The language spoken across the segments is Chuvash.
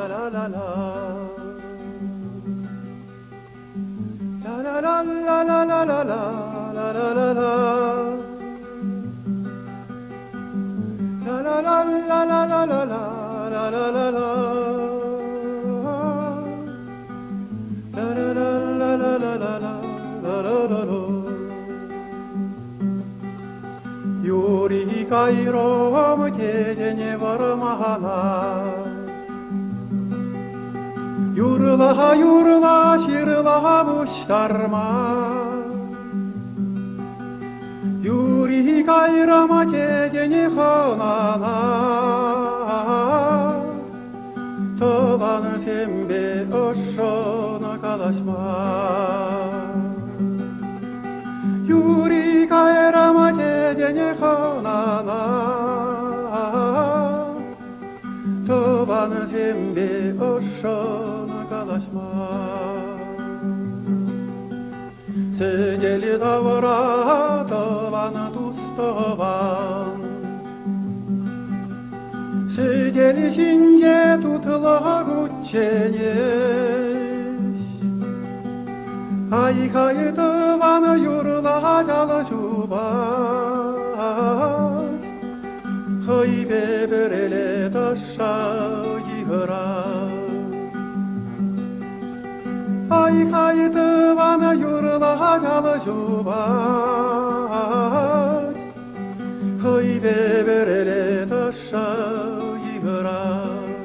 La la la. La la la la la la la la la la la la. La la la la la la la la la la la la. La la la la la la la la la la la la. Юри кайрӑм тетене вӑрмана. Юрла, юрла, ҫырла пуҫтарма. Юри кайрӑм тетене хӑнана. Тӑвансемпе ӑшшӑн калаҫма. Юри кайрӑм тетене хӑнана. Тӑвансемпе ӑшшӑн калаҫма. Сӗтел тавра тӑван тус-тӑван. Сӗтел ҫинче тутлӑ кучченеҫ. Ай-хай тӑван юрлать ал ҫупать. Хӑйпе пӗрле тӑшша йыхӑрать. Ай-хай тӑван юрлать ал ҫупать. Хӑйпе пӗрле тӑшша йыхӑрать.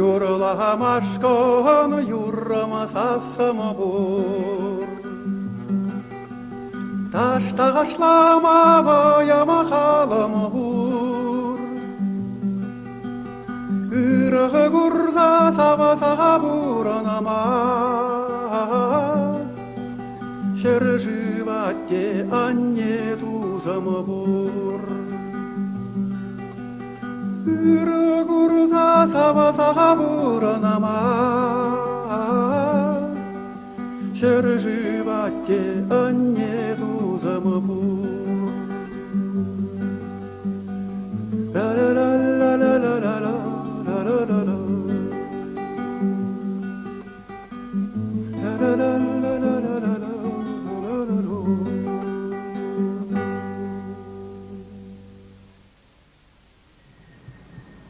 Юрламашкӑн юррӑм сассӑм пур. Таш-ташлама вӑйӑм халӑм пур. Ырӑ курса савса пурӑнма Ҫӗршыв атте-анне тусӑм пур. Ырӑ курса савса пурӑнма Ҫӗршыв атте-анне тусӑм пур. Ла-ла-ла-ла-ла-ла-ла-ла-ла-ла.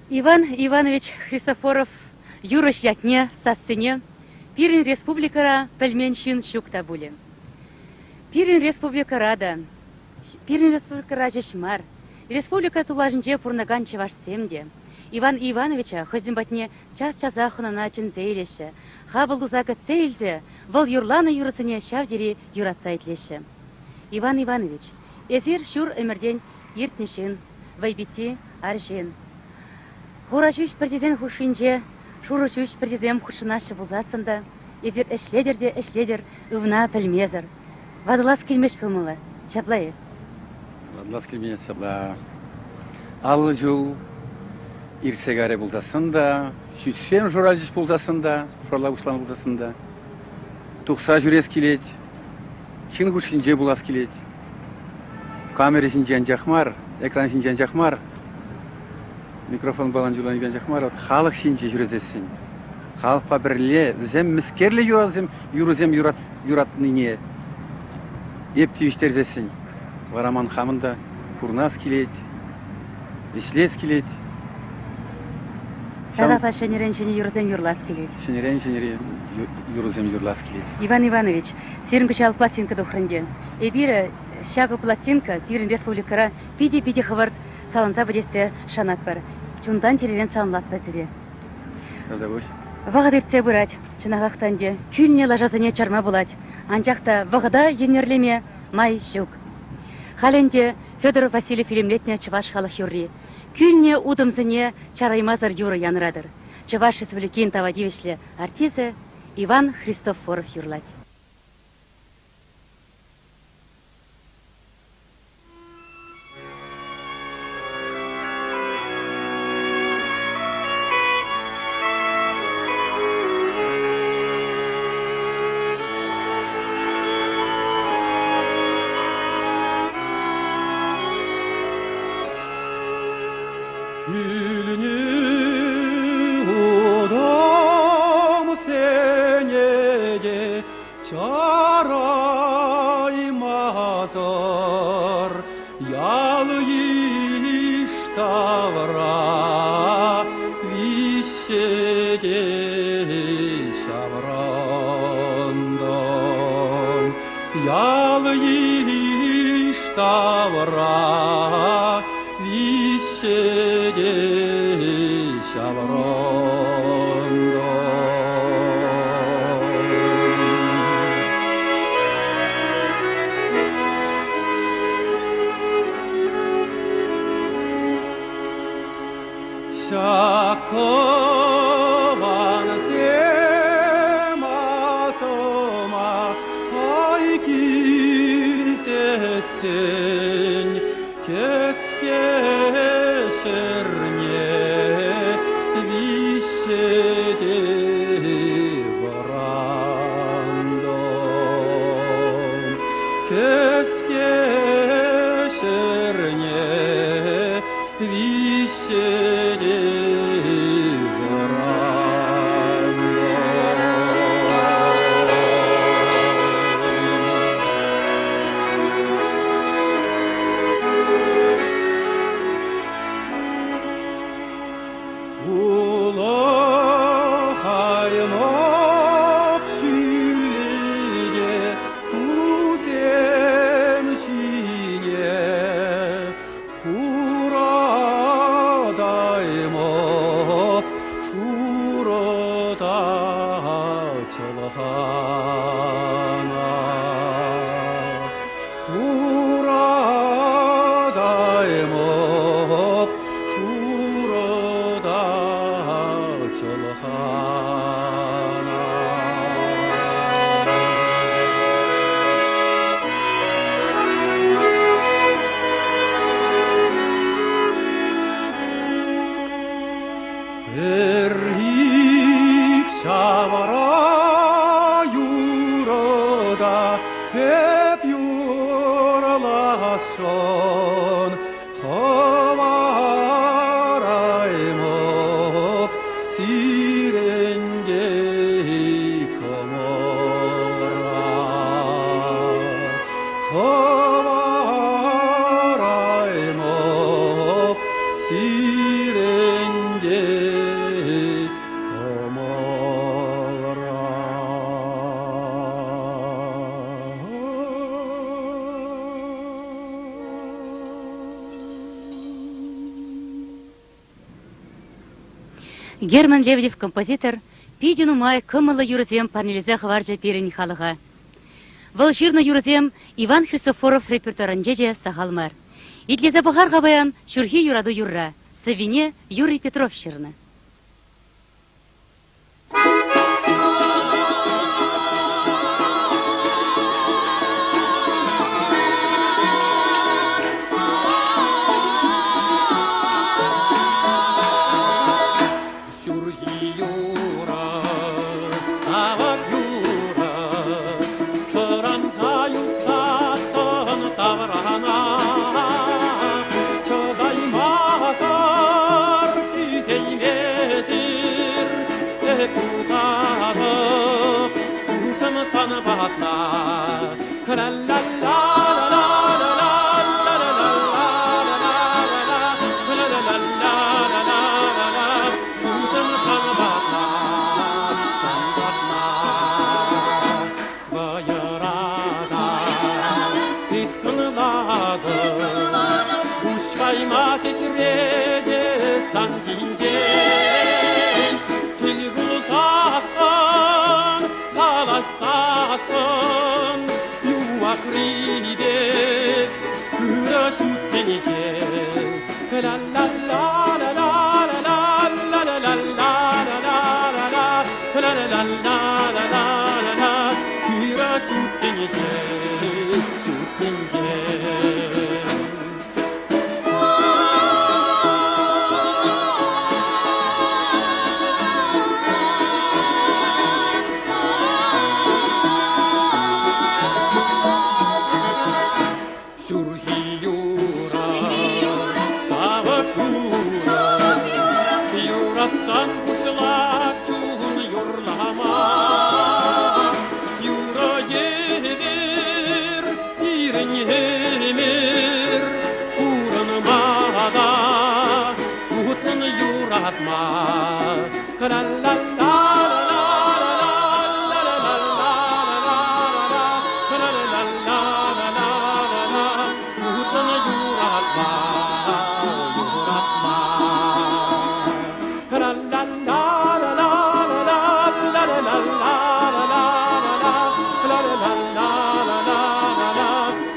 Иван Иванович Христофоров юрӑҫ ятне, сассине пирӗн республикӑра пӗлмен ҫын ҫук та пулӗ. Пирӗн республикӑра та, пирӗн республикӑра ҫеҫ мар, республика тулашӗнче пурӑнакан чӑвашсем те Иван Ивановича хӑйсем патне час-часах хӑнана чӗнсе илеҫҫӗ, хапӑл туса кӗтсе илсе вӑл юрланӑ юрӑсене ҫав тери юратса итлеҫҫӗ. Иван Иванович, эсир ҫур ӗмӗртен иртнӗ ҫын, вӑйпитти арҫын. Хура ҫӳҫ пӗрчисен хушшинче шурӑ ҫӳҫ пӗрчисем хутшӑнаҫҫӗ пулсассӑн та эсир ӗҫлетӗр те ӗҫлетӗр ывна пӗлмесӗр. Ватӑлас килмест пулмалла, ҫапла-и? Ватӑлас килмест ҫапла. 50 ҫул иртсе кайрӗ пулсассӑн та, ҫӳҫсем шуралчӗҫ пулсассӑн та, шурала пуҫланӑ пулсассӑн та, тухса ҫӳрес килет, ҫын хушшинче пулас килет. Камера ҫинче анчах мар, экран ҫинче анчах мар, микрофонпа ланчуланипе анчах мар, вот халӑх ҫинче ҫӳресессӗн, халӑхпа пӗрле вӗсем мӗскерле юрасем, юрӑсем юратнине эп тивӗҫтерсессӗн, вара ман хамӑн та пурӑнас килет, ӗҫлес килет. Тата ҫӗнӗрен ҫӗнӗ юрӑсем юрлас килет. Ҫӗнӗрен ҫӗнӗрен юрӑсем юрлас килет. Иван Иванович, сирӗн кӑҫал пластинка тухрӗ ӗнтӗ. Эпир ҫакӑ пластинка пирӗн республикӑра питӗ-питӗ хӑвӑрт саланса пӗтессе шанатпӑр. Чунтан-чӗререн саламлатпӑр сире. Тавтапуҫ. Вӑхӑт иртсе пырать. Чӑнахах та ӗнтӗ, кӳлнӗ лашасене чарма пулать. Анчах та вӑхӑта йӗнерлеме май ҫук. Халь ӗнтӗ Федор Васильев илемлетнӗ чӑваш халӑх юрри. Кӳлнӗ утӑмсене чараймасӑр юрӑ янратӑр. Чӑваш Республикин тава тивӗҫлӗ артисчӗ Иван Христофоров юрлать. Кӳлнӗ Чараймасӑр ял-йыш тавра виҫҫе те ҫаврӑнтӑм. Ял-йыш тавра виҫҫе те ҫаврӑнтӑм. Ҫак тӑвансем асӑма ай килсессӗн Кӗске ҫӗрне виҫҫе те вӑрантӑм. Кӗске ҫӗрне виҫҫе те вӑрантӑм. Улӑхаймӑп ҫӳллӗ тусем ҫине хуратаймӑп шурӑ та чӑлхана. Хуратаймӑп шурӑ та чӑлхана. Пӗр-ик ҫавра юрӑ та эп юрласшӑн хӑвараймӑп сирӗнте кӑмӑлра. Хӑвараймӑп сирӗнте кӑмӑлра. Герман Лебедев композитор питӗ нумай кӑмӑллӑ юрӑсем парнелесе хӑварчӗ пирӗн халӑха. Вӑл ҫырнӑ юрӑсем Иван Христофоров репертуарӗнче те сахал мар. Итлесе пӑхар-ха паян Ҫурхи юрату юрра. Сӑввине Юрий Петров ҫырнӑ. Ҫурхи юрӑ, савӑк юрӑ, шӑранса юлсассӑн таврана чӑтаймасӑр тӳсеймесӗр эп утатӑп тусӑм сан патна. Тусӑм сан патна, сан патна. Вӑйӑра та тыткӑнлатӑп, Куҫ каймасть ӗҫре сан ҫинчен. Тӗл пулсассӑн, калаҫсассӑн, юмахри пек ырӑ ҫут тӗнче. Ла-ла-ла-ла-ла-ла-ла-ла-ла-ла-ла-ла-ла-ла-ла-ла-ла-ла ырӑ ҫут тӗнче, ҫут тӗнче. Ҫурхи юра, савӑк юрӑ, юратсан пуҫла чун юрлама. Юрӑ Пирӗн ӗмӗр пурӑнма та тутлӑн юратма. Тутлӑн юратма, юратма.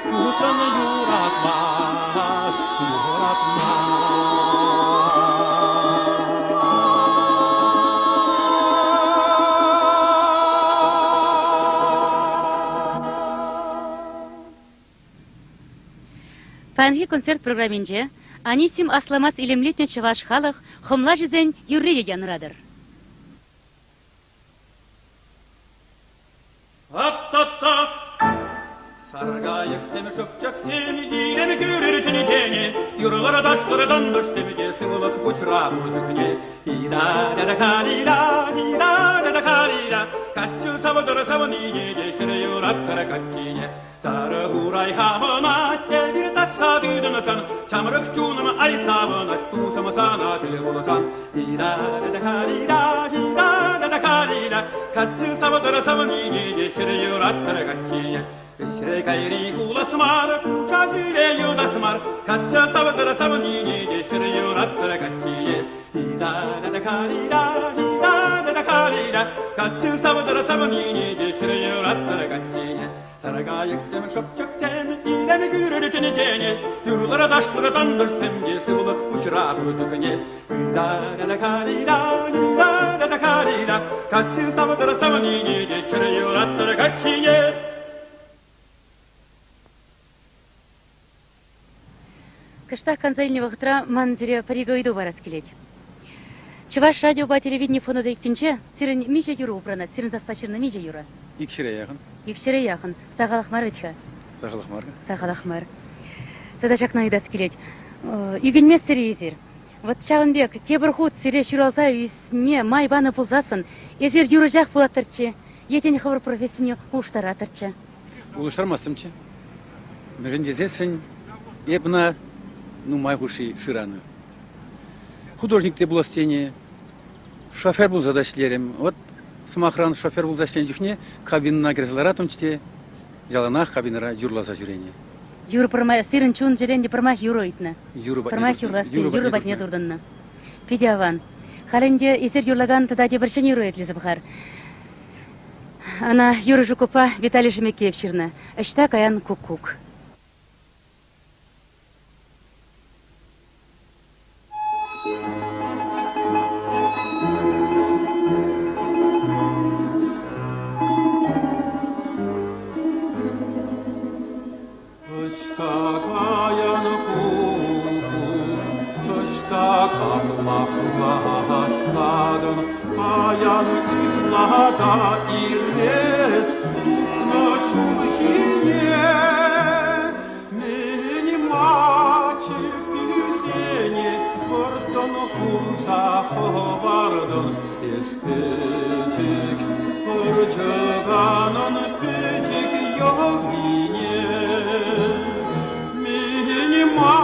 Тутлӑн юратма, юратма. Паянхи концерт программинче Анисим Асламас илемлетнӗ чӑваш халӑх хӑмлаҫӑсен юрри те янӑратӑр. Ат-та-та! Саркайӑксем, шӑпчӑксем, илем кӳрер тӗнчене, юрлӑр ташлӑр тантӑшсем те сывлӑх пуҫра пур чухне. И-да-да-да-ха-ри-да, и-да-да-да-ха-ри-да, каччӑ савӑтӑр савнине те хӗр юраттӑр каччине. Сарӑ урай хавӑнать, эпир ташша тытӑнсан, ҫамрӑк чунӑм ай савӑнать, тусӑм сана тӗл пулсан. И-да-да-да-ха-ри-да, и-да-да-да-ха-ри-да, каччӑ савӑтӑр савнине те хӗр юраттӑр каччине. Ӗҫре кайри пулас мар, куча сире юлас мар, каччӑ савӑтӑр савнине те хӗр юраттӑр каччине. И-да-да-да-ха-ри-да, и-да-да-да-ха-ри-да, каччӑ савӑтӑр савнине те хӗр юраттӑр каччине. Саркайӑксем, шӑпчӑксем, илем кӳрер тӗнчене, юрлӑр ташлӑр тантӑшсем те сывлӑх пуҫра пур чухне. Да-да-да-ха-ри-да, да-да-да-ха-ри-да, каччи савӑтӑр савнине те хӗр юраттӑр каччине. Кӑштах канса илнӗ вӑхӑтра ман сире пӗр-икӗ ыйту парас килет. Чӑваш радиопа телевидени фонотекинче сирӗн миҫе юрӑ упранать? Сирӗн саспа ҫырнӑ миҫе юрӑ? Икҫӗре яхӑн. Икҫӗре яхӑн. Сахалах мар вӗт-ха. Сахалах мар. Сахалах мар. Тата ҫакна ыйтас килет. Ӳкӗнместӗр-и эсир? Вот ҫавӑн пек тепӗр хут сире ҫуралса ӳсме май панӑ пулсассӑн эсир юрӑҫах пулаттӑрччӗ е тен хӑвӑр профессине улӑштаратӑрччӗ? Улӑштармастӑмччӗ. Мӗншӗн тесессӗн эп ӑна нумай хушши шыранӑ. Художник те пулас тенӗ, шофер пулса та ӗҫлерӗм. Вот, сӑмахран, шофер пулса ӗҫленӗ чухне кабинӑна кӗрсе лараттӑмччӗ те яланах кабинӑра юрласа ҫӳренӗ. Юрӑ пӗрмай, сирӗн чун-чӗрен те пӗрмаях юрӑ ыйтнӑ. Юрӑ патне Пӗрмаях туртӑннӑ. юрлас килнӗ, Юрӑ юрӑ патне патне туртӑннӑ. туртӑннӑ. Питӗ аван. Халь ӗнтӗ эсир юрлакан тата тепӗр ҫӗнӗ юрӑ итлесе пӑхар. Ӑна Юрий Жуковпа Виталий Шемекеев ҫырнӑ. Ӑҫта каян куккук? Ӑҫта каян куккук, ӑҫта каплах васкатӑн, паян ытла та ирес тухнӑ ҫул ҫине. Мӗн-ма чӗппӳсене вӑрттӑн хурса хӑвартӑн эс пӗчӗк пӑрчӑканӑн пӗчӗк йӑвине? Мӗн-ма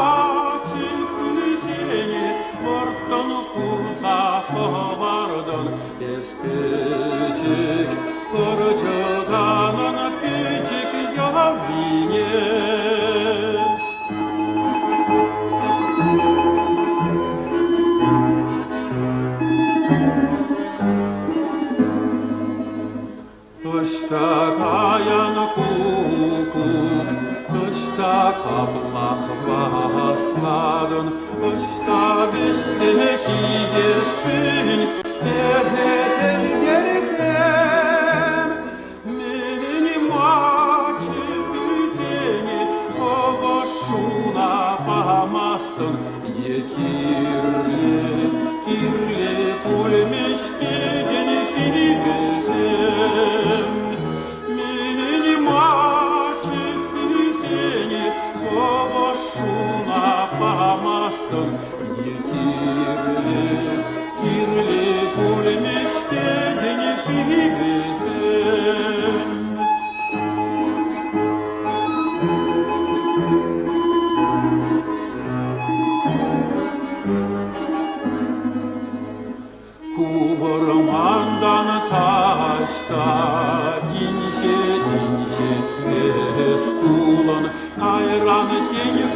чӗппӳсене вӑрттӑн хурса хӑвартӑн эс пӗчӗк пӑрчӑканӑн пӗчӗк йӑвине? Ӑҫта каян куккук, ӑҫта каплах васкатӑн, ӑҫта вӗҫсе ҫитесшӗн эсӗ тӗлтерсем? Мӗн-ма чӗппӳсене хӑвӑшшуна памастӑн е кирлӗ, кирлӗ пулмӗҫ тетӗн-ши вӗсем? Мӗн-ма чӗппӳсене хӑвӑшшуна памастӑн е кирлӗ, кирлӗ пулмӗҫ тетӗн-ши вӗсем?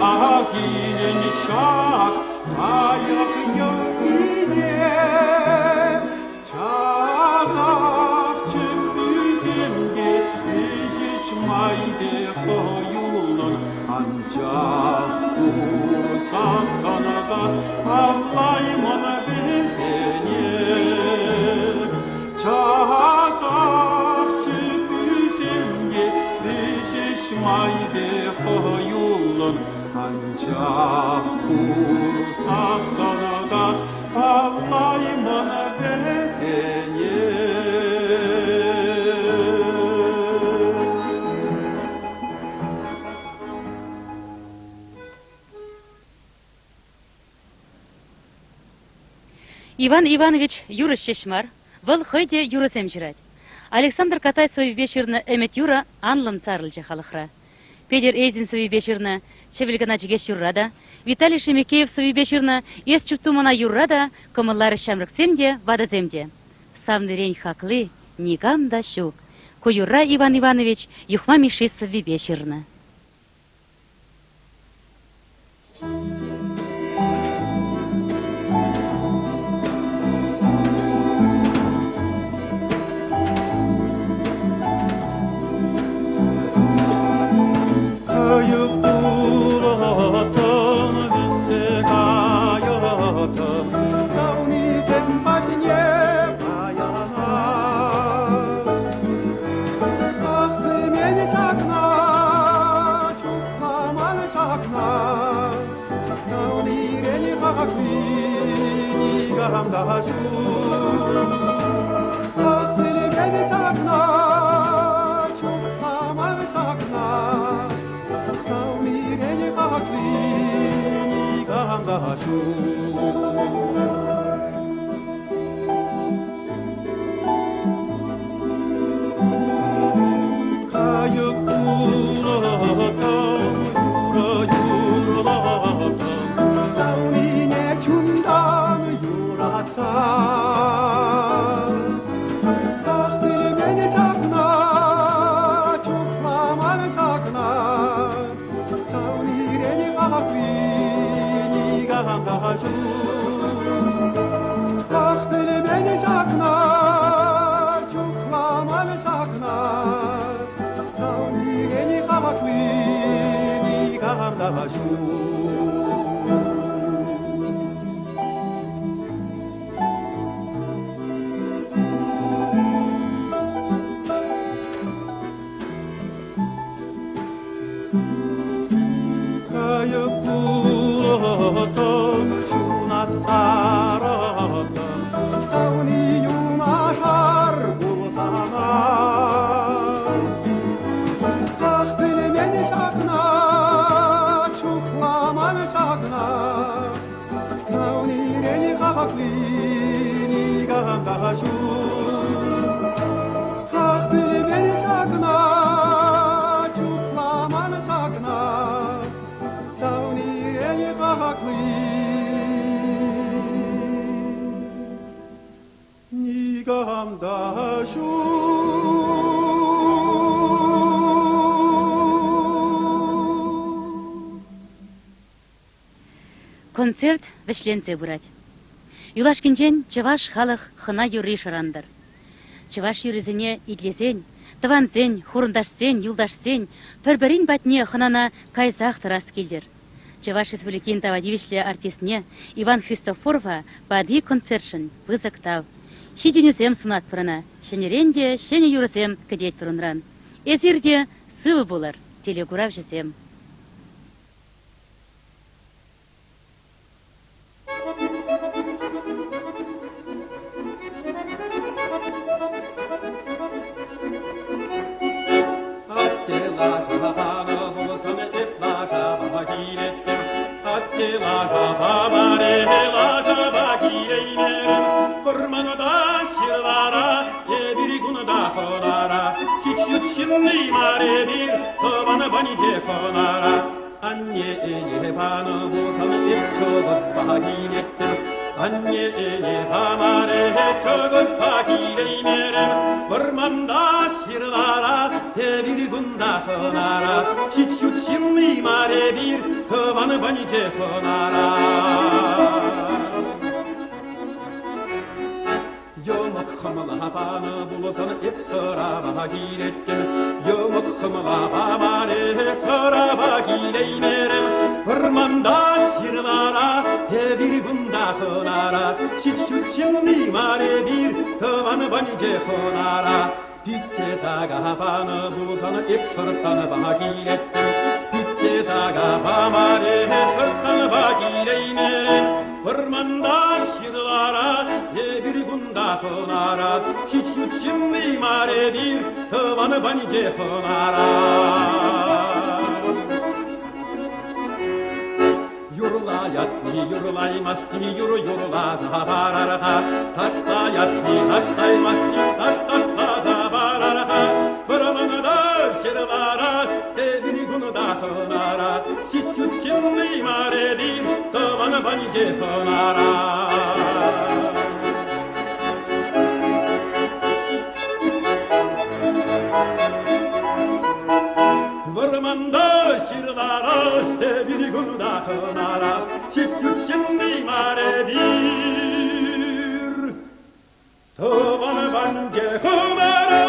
Ас илен ҫак кайӑк йӑвине. Часах чӗпписем те вӗҫӗҫ майпе хӑюллӑн, анчах курсассӑн та паллаймӑн вӗсене. Часах чӗпписем те вӗҫӗҫ майпе хӑюллӑн, анчах курсассӑн та паллаймӑн вӗсене. Иван Иванович юрӑҫ ҫеҫ мар, вӑл хӑй те юрӑсем ҫырать. Александр Катай сӑввипе ҫырнӑ Ӗмӗт юрӑ анлӑн сарӑлчӗ халӑхра. Петӗр Эйзин сӑввипе ҫырнӑ Чӗвӗл кӑна чӗкеҫ юрра та, Виталий Шемекеев сӑввипе ҫырнӑ Эс чупту мана юрра та кӑмӑлларӗҫ ҫамрӑксем те, ватӑсем те. Савнирен хакли никам та ҫук. Ку юрра Иван Иванович Юхма Мишши сӑввипе ҫырнӑ. Кайӑк пулаттӑм, вӗҫсе каяттӑм, савнисем патне паяна. Ах, пӗлмен ҫакна, чухламан ҫакна, савнирен хакли никам та ҫук. Ах, пӗлмен ҫакна, чухламан ҫакна, савнирен хакли никам та ҫук. Кайӑк пулаттӑм, юрӑ юрлаттӑм, савнине чунтан юратса. Ах, пӗлмен ҫакна, чухламан ҫакна, савнирен хакли никам та ҫук. Ах, пӗлмен ҫакна, чухламан ҫакна, савнирен хакли никам та ҫук. Кайӑк пулӑттӑм, ҫунат сарӑттӑм, савни юнашар пулсанах. Ах, пӗлмен ҫакна, чухламан ҫакна, савнирен хакли никам та ҫук. Ах, пӗлмен ҫакна, чухламан ҫакна, савнирен хакли никам та ҫук. Концерт вӗҫленсе пырать. Юлашкинчен чӑваш халӑх хӑна юрри шӑрантӑр. Чӑваш юррисене итлесен, тӑвансен, хурӑнташсен, юлташсен пӗр-пӗрин патне хӑнана кайсах тӑрас килтӗр. Чӑваш Республикин тава тивӗҫлӗ артистне Иван Христофорова пати концертшӑн пысӑк тав. Ҫитӗнӳсем сунатпӑр ӑна, ҫӗнӗрен те ҫӗнӗ юрӑсем кӗтетпӗр унран. Эсир те сывӑ пулӑр, телекуравҫӑсем! Атте лашапа пулсан эп лашапа килеттӗм. Атте лашапа маре лашапа килеймерӗм. Вӑрманта ҫырлара, эпир кунта хӑнара. Ҫич ют ҫынни мар эпир, тӑван панче хӑнара. Анне ӗне панӑ пулсан эп чӑкӑтпа килеттӗм. Анне ӗне памарӗ, чӑкӑтпа килеймерӗм. Вӑрманта ҫырлара, тепӗр кунта хӑнара. Ҫич ют ҫынни мар эпир, тӑван панче хӑнара. Йӑмӑк хӑмла панӑ пулсан эп сӑрапа килеттӗм. Йӑмӑк хӑмла памарӗ, сӑрапа килеймерӗм. Вӑрманта ҫырлара, эпир кунта хӑнара. Ҫич ҫут ҫынни мар эпир, тӑван панче хӑнара. Пичче така панӑ пулсан эп шӑрттанпа килеттӗм. Пичче така памарӗ, шӑрттанпа килеймерӗм. Вӑрманта ҫырлара, эпир кунта хӑнара. Ҫич ют ҫынни мар эпир, тӑван панче хӑнара. Юрлаять-и, юрлаймасть-и, юр юрласа парар-ха. Ташлаять-и, ташлаймасть-и, таш ташласа парар-ха. Вӑрманта ҫырлара, эпир кунта хӑнара. Ҫич ют ҫынни мар эпир, тӑван панче хӑнара. Вӑрманта ҫырлара, эпир кунта хӑнара, чыс ют ҫынни мар эпир. Тӑван панче хӑнара.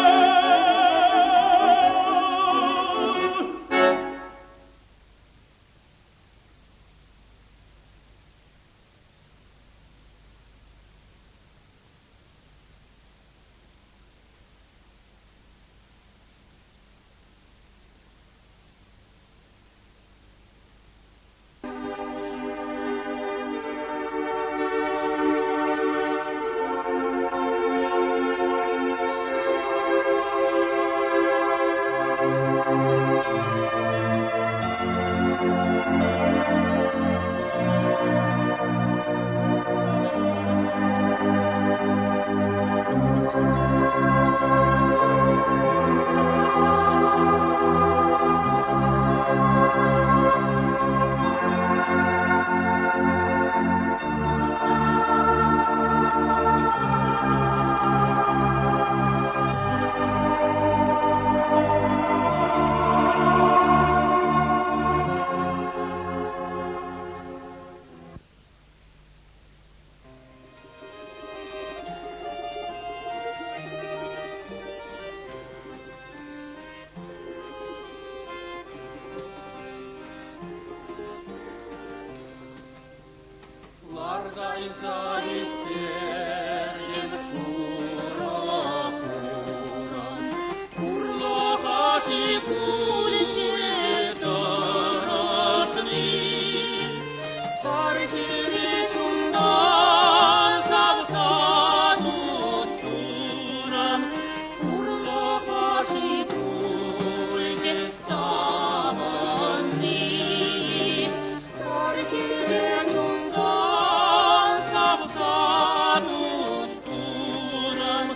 Ларкайса ӳстернӗ шурӑ хурӑн, Хурлӑха-ши пулчӗ тӑрӑшни? Сар хӗвел чунтан савса тус-турӑм, Хурлӑха-ши пулчӗ савӑнни? Сар хӗвел чунтан савса тус-турӑм,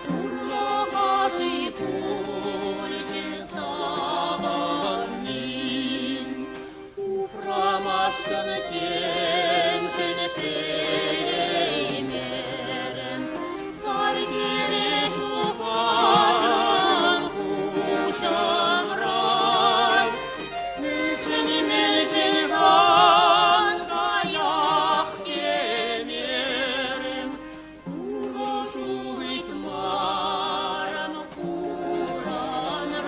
Хурлӑха-ши пулчӗ савӑнни? Упрамашкӑн темшӗн пӗлеймерӗм, Сар хӗре ҫухатрӑм куҫӑмран. Мӗншӗн, мӗншӗн кан каях темерӗм, Пулӑшу ыйтмарӑм куранран.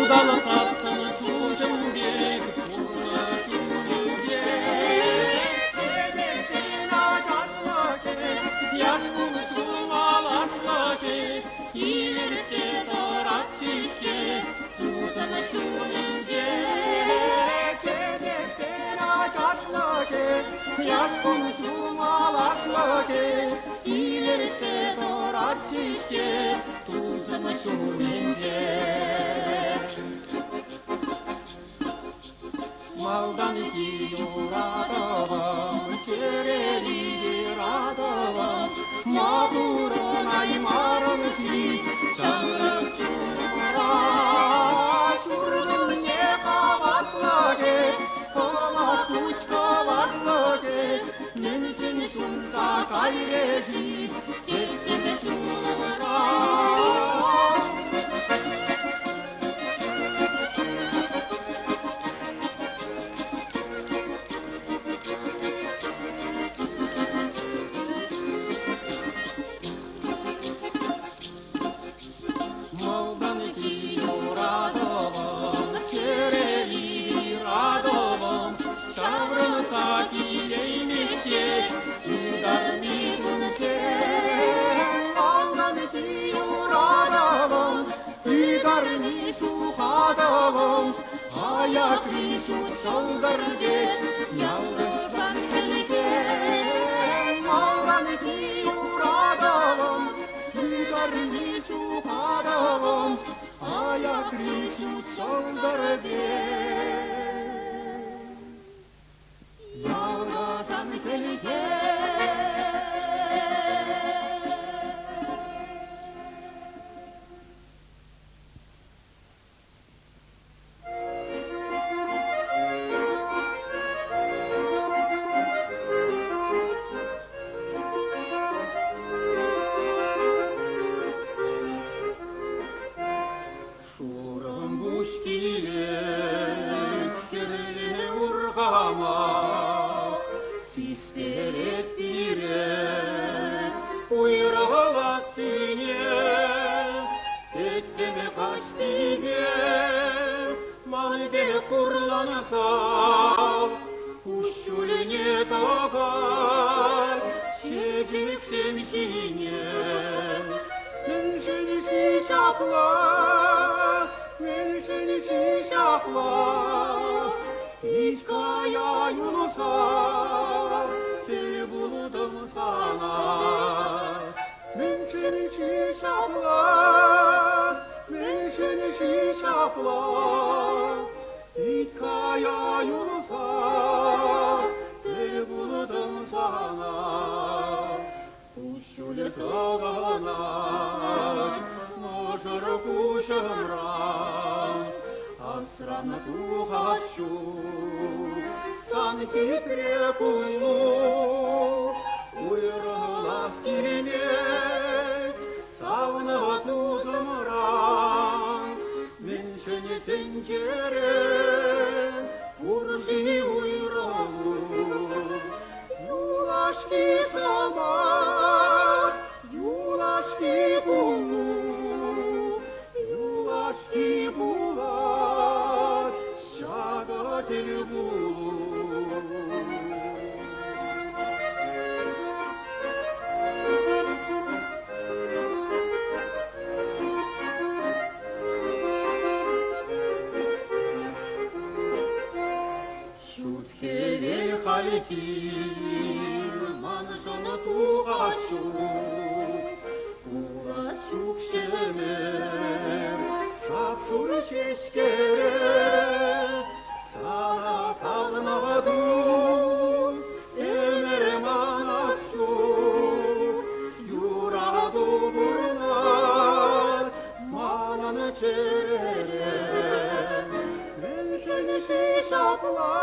Ҫуталсассӑн шуҫӑм пек пурнӑҫ ҫулӗнче. Чечексен ачашлӑхӗ, яш кун-ҫул малашлӑхӗ килӗшсе тӑратчӗ-ҫке тусӑм ҫумӗнче. Чечексен ачашлӑхӗ, яш кун-ҫул малашлӑхӗ килӗшсе тӑратчӗ-ҫке тусӑм ҫумӗнче. Малтанхи юратӑвӑм, чӗрери юратӑвӑм, ма пурӑнаймарӑн-ши ҫамрӑк чунра? Ҫуркунне хаваслӑхӗ, кӑвак куҫ кӑваклӑхӗ, мӗншӗн ҫунса кайрӗ-ши тӗттӗм ҫулра? Малтанхи юратӑвӑм, чӗрери юратӑвӑм ҫаврӑнса килеймест-ҫке ытарми кунсем. Малтанхи юратӑвӑм, ытарми ҫухатӑвӑм, аякри ҫут ҫӑлтӑр пек ялкӑшсан хӗлхем. Малтанхи юратӑвӑм, ытарми ҫухатӑвӑм, аякри ҫут ҫӑлтӑр пек ялкӑшсан хӗлхем. Шурӑмпуҫ килет, хӗрлӗ урхамах, систерет пире уйрӑлассине. Тӗттӗм каҫ пике ман пек хурланса куҫҫульне тӑкать чечексем ҫине. Мӗншӗн-ши ҫапла, мӗншӗн-ши ҫапла, пит кая юлса тӗл пултӑм сана. Мӗншӗн-ши ҫапла, мӗншӗн-ши ҫапла, пит кая юлса тӗл пултӑм сана. Куҫҫуль тӑкӑнать мӑшӑр куҫӑмран, асран тухас ҫук сан хитре куллу. Уйрӑлас килмест савнӑ тусӑмран, мӗншӗн тӗнчере пур-ши уйрӑлу? Юлашки сӑмах, юлашки кулу, юлашки пулать ҫакӑ тӗлпулу. Ҫут хӗвел халь кил, маншӑн тухас ҫук, пулас ҫук ҫӗмӗр, шап-шур ҫеҫкере. Сана савнӑ тус, ӗмӗр манас ҫук, юрату пурӑнать манӑн чӗрере. Мӗншӗн-ши ҫапла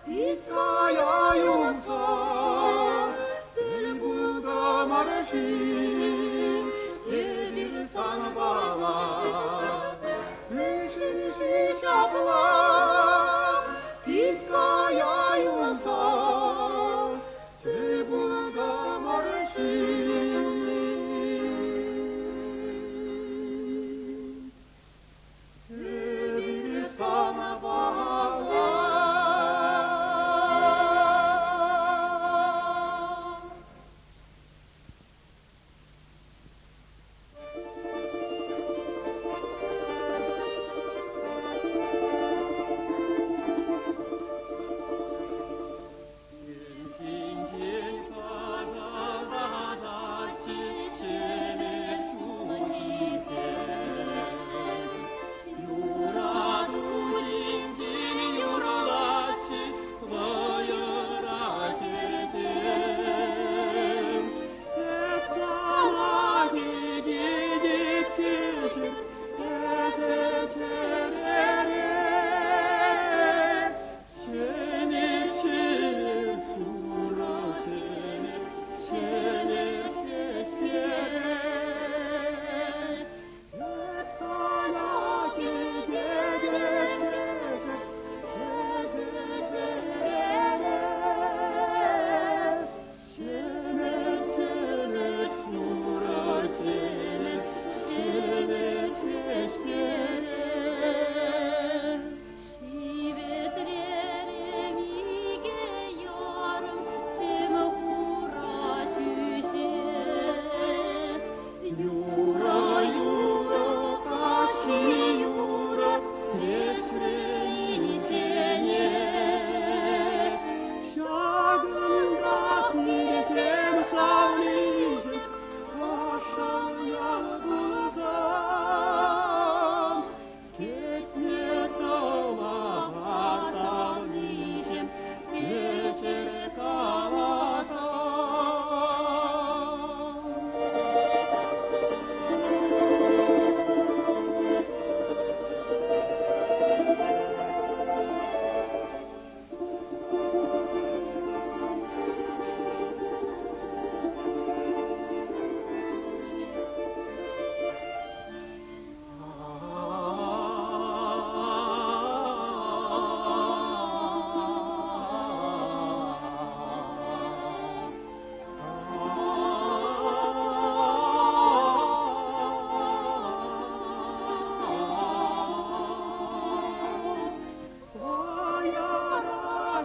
пит кая юлса тӗл пултӑмӑр-ши эпир санпала? Мӗншӗн-ши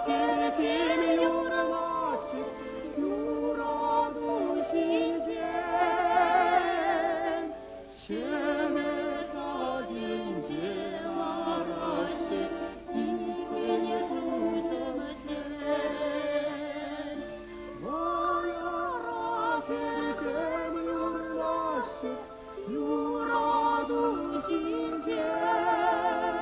хӗрсем юрлаҫҫӗ юрату ҫинчен. Ҫӗнӗ тӑвӗнче лараҫҫӗ иккӗн шуҫӑмчен. Вӑйӑра хӗрсем юрлаҫҫӗ юрату ҫинчен.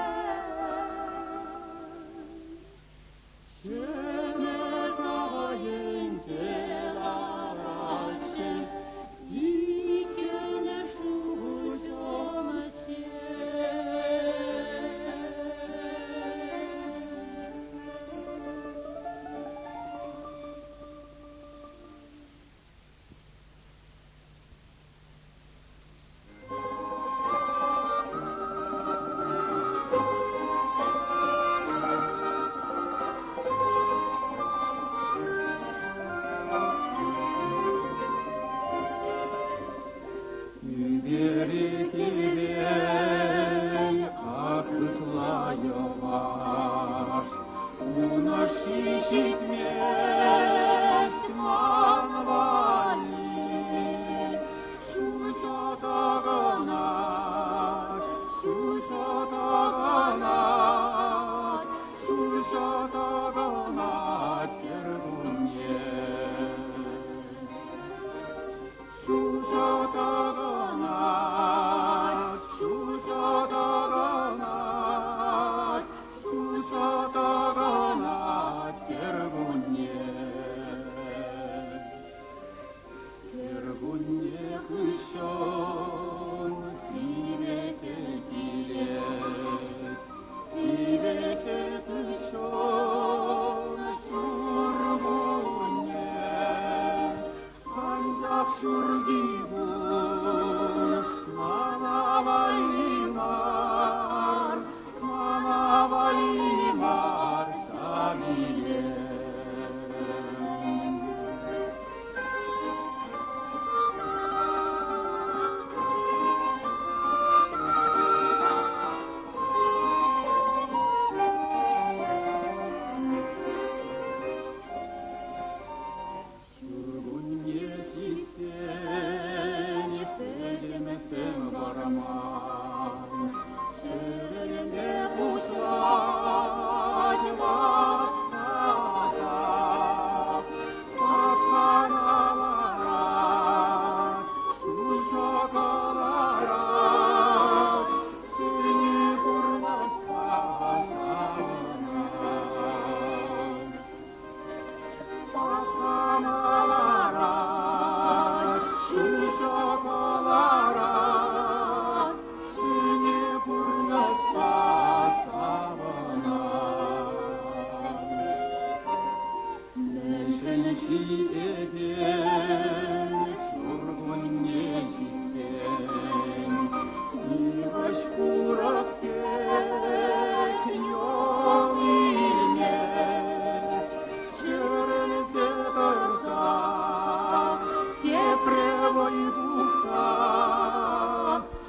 Ҫӗнӗ тӑвӗнче лараҫҫӗ иккӗн шуҫӑмчен. Ӳпере хӗвел ак ытла йӑваш, ун ӑшши ҫитмест ман валли. Ҫулҫӑ тӑкӑнать, ҫулҫӑ тӑкӑнать, ҫулҫӑ тӑкӑнать кӗркунне. Ҫулҫӑ тӑкӑнать, ҫулҫӑ тӑкӑнать, ҫулҫӑ тӑкӑнать кӗркунне. Кӗркунне хыҫҫӑн сивӗ хӗл килет, сивӗ хӗл хыҫҫӑн ҫуркунне. Анчах ҫурхи кун мана валли мар, мана валли мар ҫав илем. Ҫуркунне ҫитсен пӗтӗмсем вӑрман чӗрӗлме пуҫлать васкаса. Капкана ларать, ҫулҫӑ кӑларать, ҫӗнӗ пурнӑҫпа савӑнать. Пахана ларать, ҫулҫӑ кӑларать, ҫӗнӗ пурнӑҫпа савӑнать. Мӗншӗн ҫиетӗн ҫуркунне ҫитсен йывӑҫ курӑк пек йӑл илмест, чӗрӗлсе тӑрса тепре вӑй пулса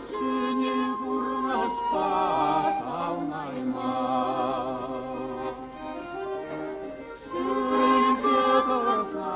ҫӗнӗ пурнӑҫпа савнаймасть. Чӗрӗлсе тӑрса.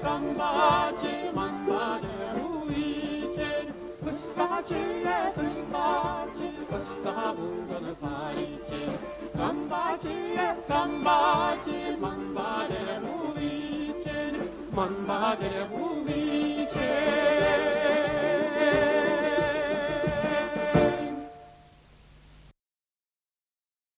Кампачи, манпа тӗл пуличчен. Кӑштачи, кӑштачи, кӑшта пултӑн халиччен. Кампачи, кампачи, манпа тӗл пуличчен, манпа тӗл пуличчен.